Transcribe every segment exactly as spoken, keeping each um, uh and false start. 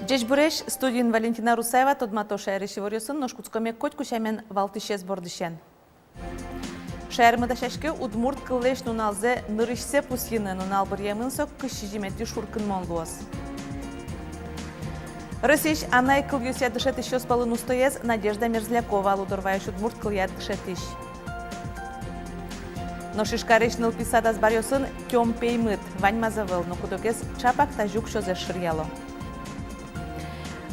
Ӟечбуресь! Студиын Валентина Русаева. Тодмато шаерысь иворъёсын. Нош кутскомы котьку сямен валтӥсез бордысен. Шаермы дасяське удмурт кыллэсь нуналзэ нырысьсэ пусйыны. Нунал быръемын со кызь сизьыметӥ шуркынмон луоз. Россиысь анай кылъёсъя дышетӥсьёс пӧлын устоез Надежда Мерзлякова, Лудорвайысь удмурт кылъя дышетӥсь. Нош Ижкарысь нылпи сад азбаръёсын тём пеймыт. Вань мазэ ӧвӧл, но куд-огез чапак тазьы уксёзэс шыръяло.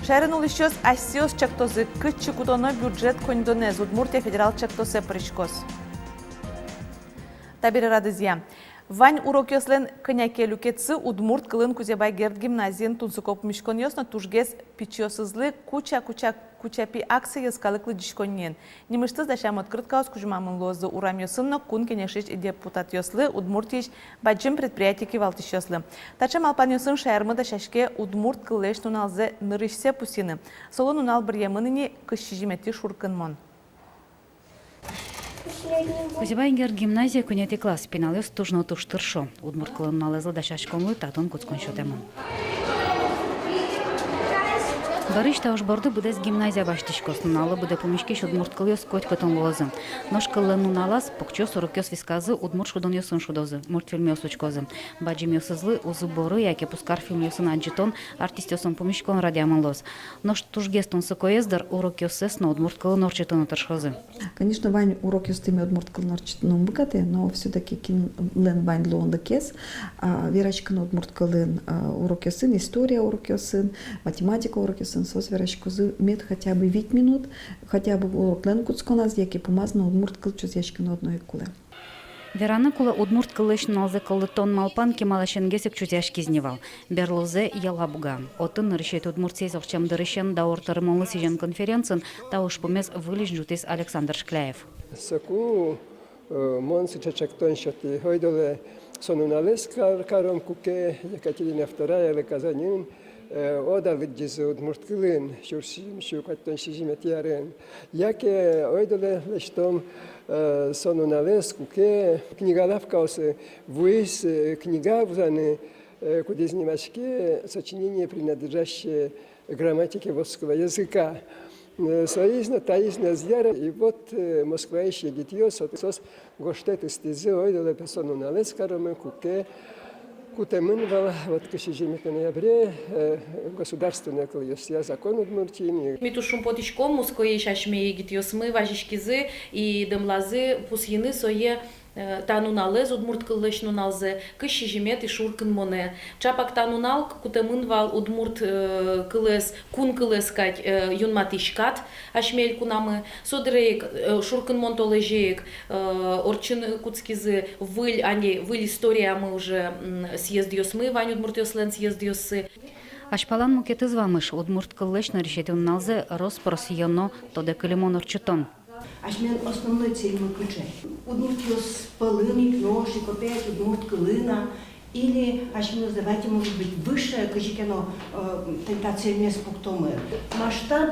Шаерын улӥсьёс асьсэос чактозы, кытчы кутоно бюджет коньдонэз. Удмуртия федерал чактосэ пыриськоз. Табере радызъя. Вань урокъёслэн кӧня ке люкетсы удмурт кылын Кузебай Герд гимназиын. Тунсыко пумиськонъёс но тужгес пичиосызлы «Куча, куча, кучапи» акция йӧскалык лыдӟиськонниын. Нимысьтыз дасям открыткаос кузьмамын луозы урамъёсын но Кун Кенешысь депутатъёслы, Удмуртиысь бадӟым предприятие кивалтӥсьёслы. Таӵе малпанъёсын шаермы дасяське удмурт кыллэсь нуналзэ нырысьсэ пусйыны. Солы нунал быръемын ини, кызь сизьыметӥ шуркынмон. Кузебай Герд гимназия, куинетӥ класс. Пиналъёс туж но туж тыршо. Удмурт кылын нуналэзлы дасяськонлы татын кутскон сётэмын. Бӧрысь та уж борды быдэс гимназия басьтӥськоз. Нуналлы быдэ пумиськись удмурт кылъёс котькытын луозы. Нош кыллэн нуналаз покчиос урокъёс висказы удмурт шудонъёсын шудозы, мультфильмъёс учкозы. Бадӟымъёсызлы «Узы-боры» яке «Пузкар» фильмъёсын адӟытон, артистъёсын пумиськон радъямын луоз. Нош тужгес тунсыкоез, дыр, урокъёссэс но удмурт кылын ортчытыны тыршозы. Конечно, вань урокъёсты ми удмурт кылын ортчытыны ум быгатэ, но всё-таки кинлэн вань луонлыкез, а, вераськыны удмурт кылын, а, урокъёсын, история урокъёсын, математика урокъёсын, соос вераськозы мед хотя бы вить минут, хотя бы уроклэн кутсконаз яке пумаз но удмурт кыл чузъяськыны одно ик кулэ. Вераны кулэ, удмурт кыллэсь нуналзэ кылдытон малпан кемаласенгес ик чузъяськиз ни вал. Берлозэ Елабугаын. Отын нырысетӥ удмурт съезд ортчем дырысен даур тырмонлы сӥзем конференциын та ужпумез выльысь ӝутӥз Александр Шкляев. Соку, э, мон сыӵе чактон сётӥ: ойдолэ со нуналэз кар-, каром, куке Екатерина Втораялы Казаньын, э, ода лыдӟизы удмурт кылын сюрс сизьымсю куатьтон сизьыметӥ арын. Яке ойдолэ лэсьтом, э, со нуналэз, куке книга лавкаосы вуиз, э, книга вузаны, э, кудӥз нимаське «Сочинение, принадлежащее грамматике вотского языка». Э, соиз но, таиз но ӧз яра. И вот, э, Москваысь егитъёс, вот, соос гожтэт ыстӥзы: ойдолэ пе со нуналэз каромы, куке кутэмын вал вот кызь сизьыметӥ ноябре, э, государственной кылъёсъя закон Удмуртиын. Ми туж шумпотӥськом, Москваысь асьме егитъёсмы вазиськизы и дэмлазы пусйыны сое, э, та нуналэз, удмурт кыллэсь нуналзэ, кызь сизьыметӥ шуркынмонэ. Чапак та нунал к-, кутэмын вал удмурт, э, кылэз, кун кылэз кадь, э, юнматӥсь кат асьме элькунамы. Со дыре ик, э, шуркынмон толэзе ик, э, ортчыны кутскизы выль, али выль историямы уже, м, съездъёсмы, вань удмуртъёслэн съездъёссы. Азьпалан мукетыз вамыш — удмурт кыллэсь нырысетӥ нуналзэ рос-прос йӧно, тодэ кылемын ортчытон. Асьмелэн основной цельмы кыӵе? Удмуртъёс пӧлын ик нош ик опять удмурт кылын-а? Или асьмеос, давайте, может быть, выше кызьы ке но, э, тани та цельмес пуктомы? Масштаб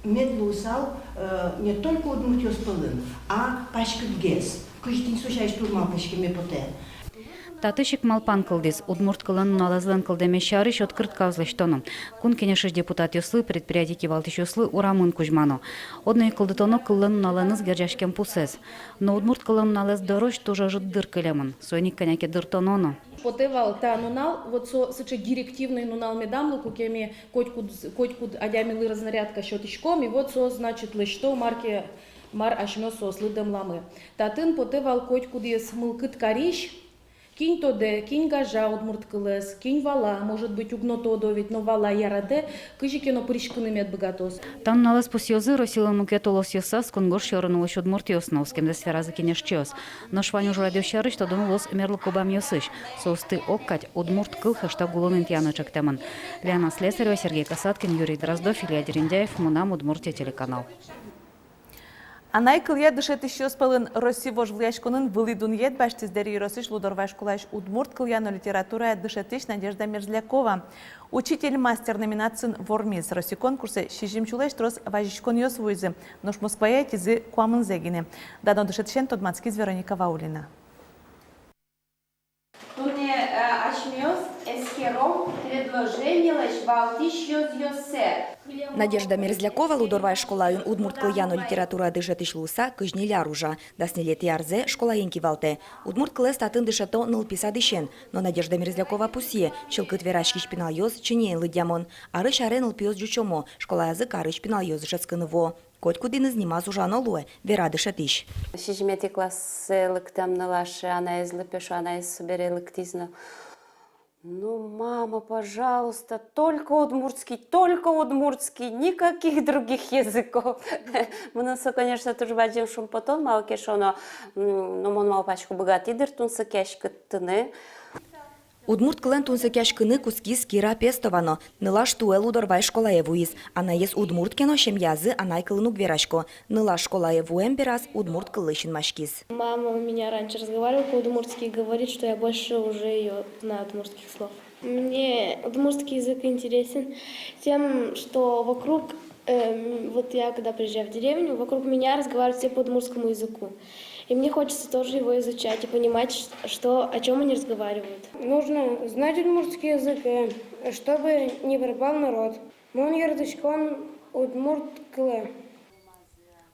мед луысал, э, не только удмуртъёс пӧлын, а паськытгес. Кызьы тӥни со сярысь туж малпаськеме потэ. Татысь ик малпан кылдӥз: удмурт кыллэн нуналэзлэн кылдэмез сярысь открыткаос лэсьтоно, Кун Кенешысь депутатъёслы, предприятие кивалтӥсьёслы урамын кузьмано. Одно ик кылдытоно кыллэн нуналэныз герӟаськем пусэз. Но удмурт кыллэн нуналэз дорозь туж ӧжыт дыр кылемын, соин ик кӧня ке дыртоно но. Потэ вал, та нунал, вот со сыӵе директивный нунал медам луы, куке ми котькуд, котькуд адямилы разнарядка сётӥськом, и вот соос, значит, лэсьто, мар ке, мар асьмеос соослы дэмламы. Татын потэ вал котькудӥз мылкыд карись, кин тодэ, кин гажа удмурт кылэз, кин вала, может быть, уг но тодо ведь, но вала, яратэ, кызьы ке но пыриськыны мед быгатоз. Та нуналэз пусъёзы Россилэн мукет улосъёсаз кунгож сьӧрын улӥсь удмуртъёс но, оскемзэс веразы кенешчиос. Нош вань ужрадъёс сярысь тодыны луоз мерлыко бамъёсысь. Соосты ог кадь «Удмурт кыл» хэштег улын интыяны ӵектэмын. Лена Слесарева, Сергей Касаткин, Юрий Дроздов, Илья Дерендяев, «Мынам Удмуртие» телеканал. Анай кылъя дышетӥсьёс пӧлын Россия вожвылъяськонын вылӥ дунъет басьтӥз Дэри ёросысь Лудорвай школаысь удмурт кылъя но литературая дышетӥсь Надежда Мерзлякова. «Учитель-мастер» номинациын вормиз. Россия конкурсэ сизьым сюлэсь трос вазиськонъёс вуизы, нош Москвае ӧтизы куамынзэ гинэ. Дано дышетӥсен тодматскиз Вероника Ваулина. Туннэ, э, асьмеос эскером предложениелэсь валтӥсь ёзъёссэ. Надежда Мерзлякова Лудорвай школаын удмурт кылъя но литературая дышетӥсь луыса кызь ньыль ар ужа. Дас ньылетӥ арзэ школаен кивалтэ. Удмурт кылэз татын дышето нылпи садысен, но Надежда Мерзлякова пусъе: чылкыт вераськись пиналъёс чиньыен лыдъямон. Арысь аре нылпиос ӟучомо, школаязы карысь пиналъёс дышетскыны вуо. Котькудӥныз нимаз ужано луэ, вера дышетӥсь. Сизьыметӥ классэ лыктэм нылаше анаезлы пе шуо, анаез собере лыктӥз но: «Ну, мама, пожалуйста, только удмуртский, только удмуртский, никаких других языков». Мыным со, конечно, туж бадӟым шумпотон, малы ке шуоно, м, ну, мон малпасько, быгатӥ дыр тунсыкъяськыны. Удмурт кылэн тунсыкъяськыны кутскиз Кира Пестова но. Нылаш туэ Лудорвай школае вуиз. Анаез удмурт ке но, семьязы анай кылын уг верасько. Нылаш школае вуэм бераз удмурт кыллы синмаськиз. Мама у меня раньше разговаривает по-удмуртски и говорит, что я больше уже её знаю удмуртских слов. Мне удмуртский язык интересен тем, что вокруг, эм, вот я когда приезжаю в деревню, вокруг меня разговаривают все по удмуртскому языку. И мне хочется тоже его изучать и понимать, ш-, что, о чём они разговаривают. Нужно знать удмуртский язык, э, чтобы не пропал народ. Мон яратӥсько удмурт кылэ.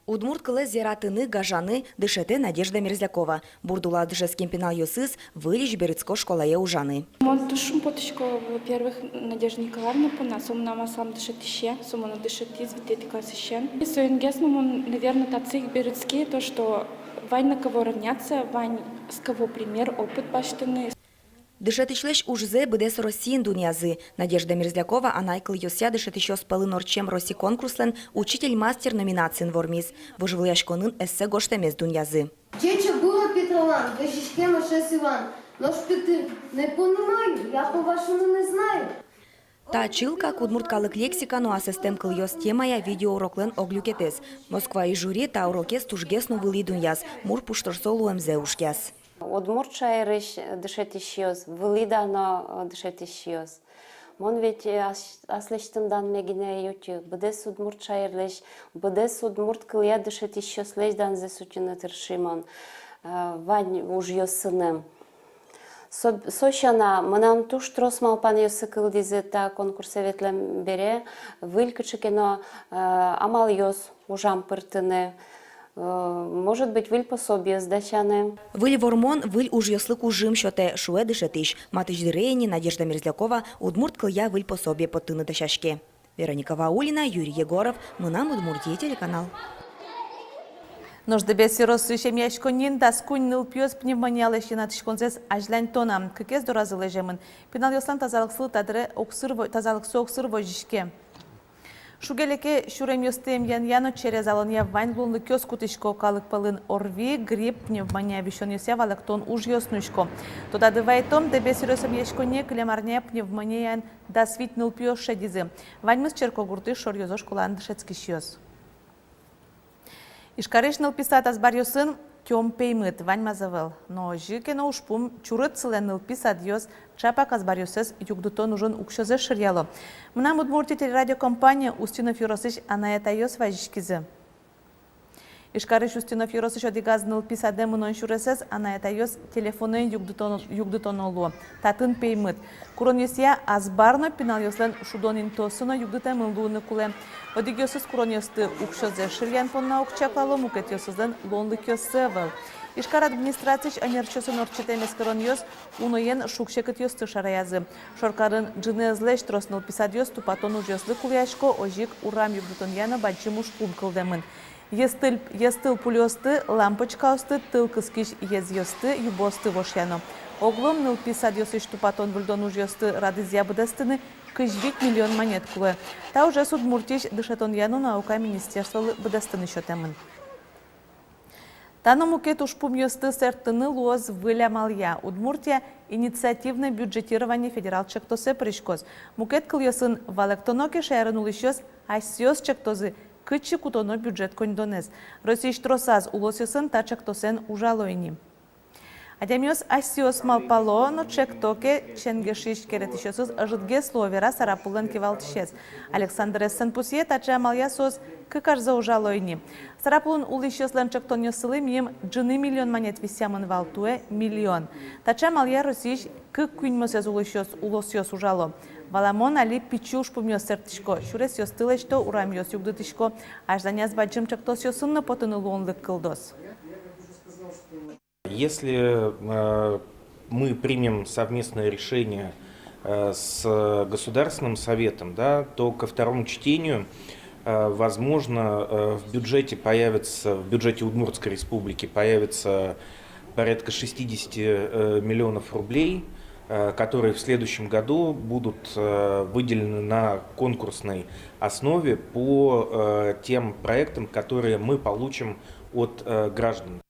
Удмурт кылэз яратыны, гажаны дышетэ Надежда Мерзлякова. Бурд улаз дышетскем пиналъёсыз выльысь берытско школае ужаны. Мон туж шумпотӥсько, во-первых, Надежда Николаевна понна, со мынам аслам дышетӥсе, со монэ дышетӥз витетӥ классысен. И соин гес но мон, наверно, татчы ик берытски, то, что вань на кого равняться, вань с кого пример, опыт басьтыны. Дышетӥсьлэсь ужзэ быдэс Россиын дунъязы. Надежда Мерзлякова анай кылъёсъя дышетӥсьёс пӧлын ортчем Россия конкурслэн «Учитель-мастер» номинациын вормиз. Вожвылъяськонын эссе гожтэмез дунъязы. Ӟечбур, Петролан, вазиськем ошез юан, нош петыр, не понимаю, я по-вашему не знаю. Та чылкак удмурт калык лексика но асэстэм кылъёс темая видеоуроклэн ог люкетэз. Москваысь жюри та урокез тужгес но вылӥ дунъяз, мур пуштросо луэмзэ ужъяз. Удмурт шаерысь дышетӥсьёс, вылӥ дано, э, дышетӥсьёс. Мон ведь, э, ас-, аслэсьтым данме гинэ ӧй утьы, быдэс удмурт шаерлэсь, быдэс удмурт кылъя дышетӥсьёслэсь данзэс утьыны тыршимон, э, вань ужъёсыным. Со, со сяна, мынам туж трос малпанъёсы кылдӥзы та конкурсэ ветлэм бере, выль кыӵе ке но, э, амалъёс ужам пыртыны, э, может быть, выль пособиос дасяны. Выль вормон выль ужъёслы кужым сётэ, шуэ дышетӥсь. Матысь дыре ини Надежда Мерзлякова удмурт кылъя выль пособие поттыны дасяське. Вероника Ваулина, Юрий Егоров, «Мынам Удмуртие» телеканал. Нош Дэбес ёросысь эмъяськонниын дас куинь нылпиос пневмониялэсь йӧнатсконзэс азьланьтоно. Кыкез доразы лэземын. Пиналъёслэн тазалыксылы та дыре огсыр во-, тазалыксы огсыр возиське. Шуге-леке сюремъёсты эмъянъя но через алонъя вань луонлыкъёс кутӥсько. Калык пӧлын ОРВИ, грипп, пневмония висёнъёсъя валэктон ужъёс нуисько. Тодады вайтом, Дэбес ёрос эмъяськонние кылем арняе пневмонияен дас вить нылпиос шедизы. Ваньмыз Черкогуртысь Шоръёзо школаын дышетскисьёс. Ижкарысь нылпи сад азбаръёсын тём пеймыт, ваньмаз ӧвӧл. Но озьы ке но ужпум чурыт, сылэ нылпи садъёс ӵапак азбаръёссэс югдытон ужын уксёзэс шыръяло. «Мынам Удмуртие» телерадиокомпание Устинов ёросысь анай-атайёс вазиськизы. Ижкарысь Устинов ёросысь одӥгаз нылпи садэ мынон сюресэз анай-атайёс телефонэн югдытон-, югдытоно луо. Татын пеймыт. Куронъёсъя азбар но пиналъёслэн шудон интыоссы но югдытэмын луыны кулэ. Одӥгъёсыз куронъёсты уксёзэс шыръян понна уг чаклало, мукетъёсызлэн луонлыкъёссы ӧвӧл. Ижкар администрациысь ӧнерчиосын ортчытэм эскеронъёс уноен шуг-секытъёсты шараязы. Шоркарын ӝыны ӧзлэсь трос нылпи садъёс тупатон ужъёслы кулэясько, озьы ик урам югдытонъя но бадӟым ужпум кылдэмын. Естыль, естыл пульосты, лампочкаосты, тыл кыскись езъёсты, юбоосты вошъяно. Оглом нылпи садъёсысь тупатон-выльдон ужъёсты радызъя быдэстыны кызь вить миллион манет кулэ. Та ужез Удмуртиысь дышетонъя но наукая министерстволы быдэстыны сётэмын. Та но мукет ужпумъёсты сэрттыны луоз выль амалъя. «Удмуртия — инициативное бюджетирование» федерал чектосэ пыриськоз. Мукет кылъёсын валэктоно ке, шаерын улӥсьёс асьсэос чектозы кытчы кутоно бюджет коньдонэз. Россиысь тросаз улосъёсын та чектосэн ужало ини. Адямиос асьсэос малпало но, чекто ке, ченгешись керетӥсьёсыз ӧжытгес луо, вера Сарапуллэн кивалтӥсез. Александр Эссен пусъе, таӵе амалъя соос кык арзэ ужало ини. Сарапулын улӥсьёслэн чектонъёссылы миым ӝыны миллион манет висъямын вал, туэ миллион. Таӵе амалъя Россиысь кык куиньмосэз улӥсьёс, улосъёс ужало. Валамон, али пичи ужпумъёс сэрттӥсько, сюресъёсты лэсьто, урамъёс югдытӥсько. Азьланяз бадӟым чектосъёсын но потыны луонлык кылдоз. Если, э, мы примем совместное решение, э, с Государственным Советом, да, то ко второму чтению, э, возможно, э, в бюджете появится, в бюджете Удмуртской Республики появится порядка шестидесяти, э, миллионов рублей, э, которые в следующем году будут, э, выделены на конкурсной основе по, э, тем проектам, которые мы получим от, э, граждан.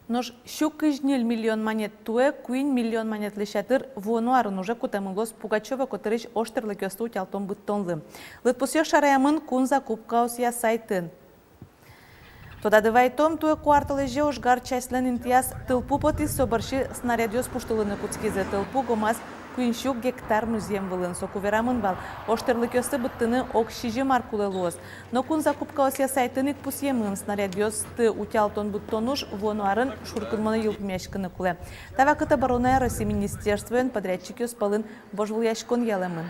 Нош сю кызь ньыль миллион манет туэ куинь миллион манетлэсь ятыр вуоно арын уже кутэмын луоз Пугачёво котырысь ожтӥрлыкъёсты утялтон-быдтонлы. Лыдпусъёс шараямын кун закупкаосъя сайтын. Тодады вайтом, туэ куартолэзе ожгар частьлэн интыяз тылпу потӥз, со бӧрсьы снарядъёс пуштылыны кутскизы. Тылпу гомаз куинь сю гектар музъем вылын. Соку верамын вал, ожтӥрлыкъёсты быдтыны ог сизьым ар кулэ луоз. Но кун закупкаосъя сайтын ик пусъемын, снарядъёсты утялтон-быдтон уж вуоно арын шуркынмоно йылпумъяськыны кулэ. Та вакытэ обороная Россиысь министерствоен подрядчикъёс пӧлын вожвылъяськон ялэмын.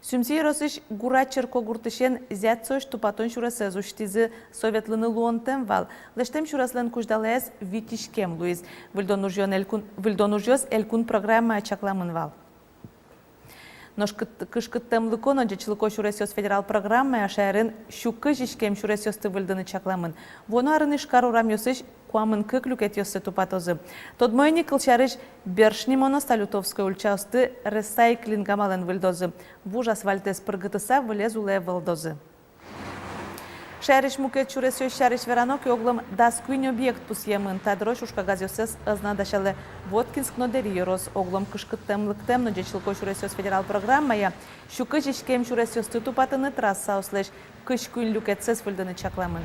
Сюмси ёросысь Гура черкогуртысен зятсозь тупатон сюресэз усьтӥзы, со ветлыны луонтэм вал. Лэсьтэм сюреслэн кузьдалаез вить иськем луиз. Выльдон ужъён элькун, выльдон ужъёс элькун программая чакламын вал. Нош кышкыт-, кышкыттэмлыко но ӟечлыко сюресъёс федерал программая шаерын сю кызь иськем сюресъёсты выльдыны чакламын. Вуоно арын Ижкар урамъёсысь куамын кык люкетъёссэ тупатозы. Тодмо ини, кылсярысь, Бершнимо но Салютовской ульчаосты ресайклинг амалэн выльдозы. Вуж асфальтэз пыргытыса, вылез улэ вӧлдозы. Шаерысь мукет сюресъёс сярысь верано ке, оглом дас куинь объект пусъемын. Та дырозь ужкагазъёссэс ӧз на дасялэ Воткинск но Дэри ёрос. Оглом кышкыттэмлыктэм но ӟечлыко сюресъёс федерал программая сю кызь иськем сюресъёсты тупатыны, трассаослэсь кызь куинь люкетсэс выльдыны чакламын.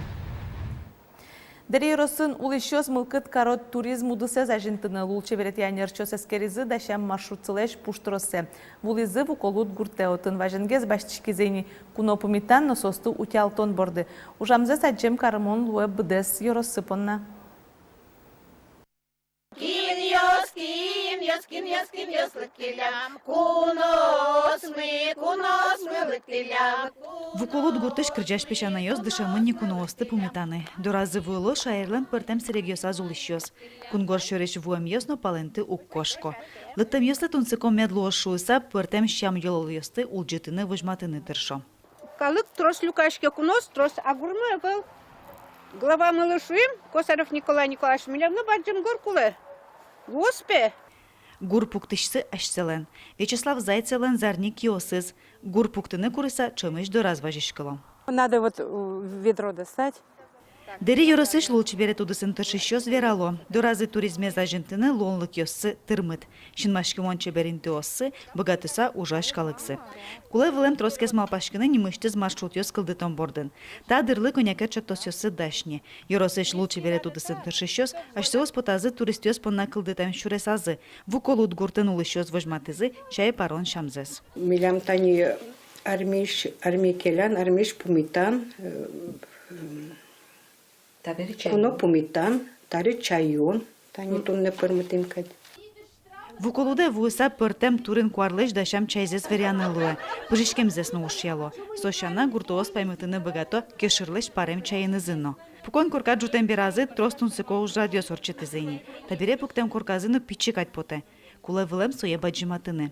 Дэри ёросын улӥсьёс мылкыд каро туризм удысэз азинтыны. Лулчеберетъя ӧнерчиос эскеризы дасям маршрутсылэсь пуштроссэ. Вуылӥзы Вуколуд гуртэ, отын вазенгес басьтӥськизы ини куно пумитан но соосты утялтон борды. Ужамзэс адӟем карымон луэ быдэс ёроссы понна. Кинъёс, кинъёс, кинъёс, кинъёс лыктӥллям, куноосмы, куноосмы лыктӥллям. Вуколуд гуртысь кырӟась песянайёс дышемын ни куноосты пумитаны. Доразы вуыло шаерлэн пӧртэм сэрегъёсаз улӥсьёс. Кунгож сьӧрысь вуэмъёс но палэнты уг кошко. Лыктэмъёслы тунсыко мед луоз шуыса, пӧртэм сям-йылолъёсты улӟытыны, возьматыны тыршо. Калык трос люкаське, куноос трос, а гурмы ӧвӧл. Главамылы шуим, Косарев Николай Николаевич, милемлы бадӟым гур кулэ. Луоз пе. Гур пуктӥсьсы асьсэлэн. Вячеслав Зайцевлэн зарни киосыз. Гур пуктыны курыса, ӵемысь дораз вазиськыло. Надо вот, э, ведро достать. Дэри ёросысь лулчеберет удысын тыршисьёс верало: доразы туризмез азинтыны луонлыкъёссы тырмыт. Синмаськымон чебер интыоссы, быгатыса ужась калыксы. Кулэ вылэм тросгес малпаськыны нимысьтыз маршрутъёс кылдытон бордын. Та дырлы кӧня ке чектосъёссы дась ни. Ёросысь лулчеберет удысын тыршисьёс асьсэос потазы туристъёс понна кылдытэм сюресазы. Вуколуд гуртын улӥсьёс возьматӥзы чай парон сямзэс. Милям тани армиысь, армие келян, армиысь пумитан, э, Табере чай. Куно пумитан, табере чайён, тани туннэ пӧрмытӥм кадь. Вуколудэ вуыса, пӧртэм турын-куарлэсь дасям чайзэс веръяны луэ, пыжиськемзэс но ушъяло. Со сяна, гуртоос паймытыны быгато кешырлэсь парем чайенызы но. Пукон корка ӝутэм беразы трос тунсыко ужрадъёс ортчытӥзы ини. Табере пуктэм корказы но пичи кадь потэ. Кулэ вылэм сое бадӟыматыны.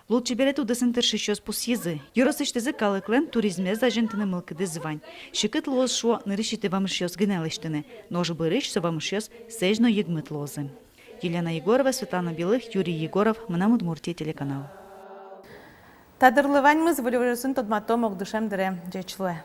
Лулчеберет удысын тыршисьёс пусйизы: ёросысьтызы калыклэн туризмез азинтыны мылкыдыз вань. Секыт луоз, шуо, нырысетӥ вамышъёс гинэ лэсьтыны. Нош бӧрысь со вамышъёс сэзь но йыгмыт луозы. Елена Егорова, Светлана Белых, Юрий Егоров, «Мынам Удмуртие» телеканал. Та дырлы ваньмыз. Выль иворъёсын тодматом огдышем дыре. Ӟеч луэ.